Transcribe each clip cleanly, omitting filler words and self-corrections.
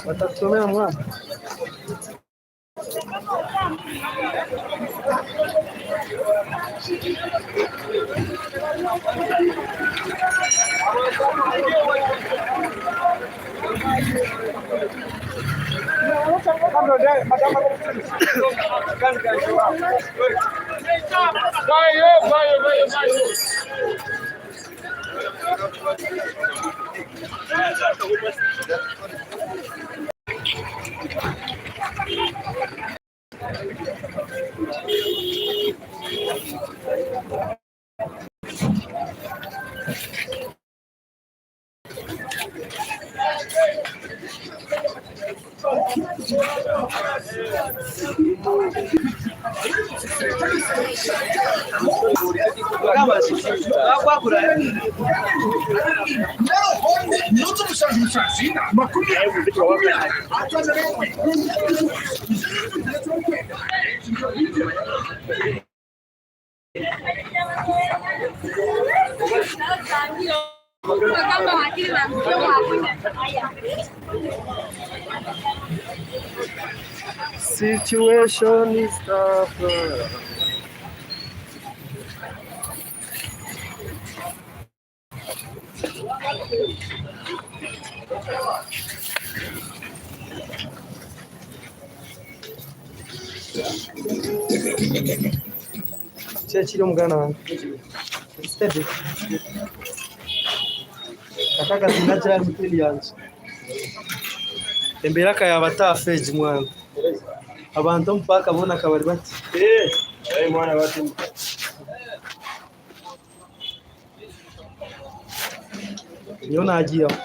Batakutomera mwana. Situation is tough. Ki ekiri omuganda wange? Steady. Aka akaziina kiri aha mitwe yangye. Embeera ka yaaba taafu egi mwana. Abantu omu paaka boona ka bari bati. Nyowe naagiihaho.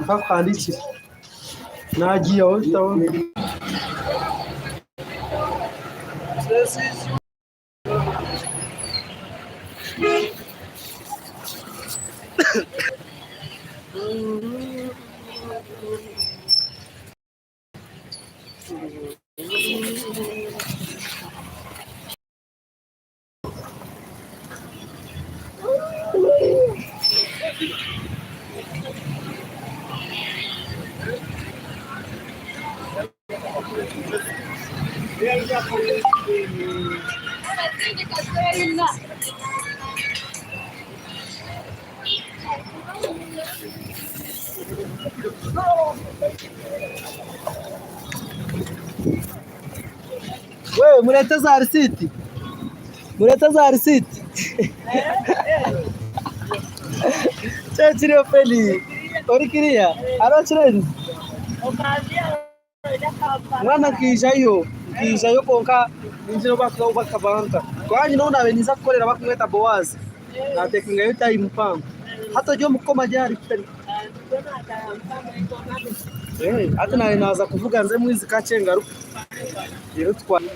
Nkakuhandiikire. Naagiihaho ekitabo. We mureete za risiiti, mureete za risiiti. Kyekiri Feli, ori kiriya hariho kirenzi? Mwana nkaijayo, nkaijayo kwonka ningira obu bakabanta. Kwonka nyine ou naabaire ninza kukorera barikumweta Boazi, naatekingayo tayimu mpango. Hati ori omu kukoma ryari? Hati naanye naaza kuvuga nze mwizi kakye ngaruke. Reero tukwate.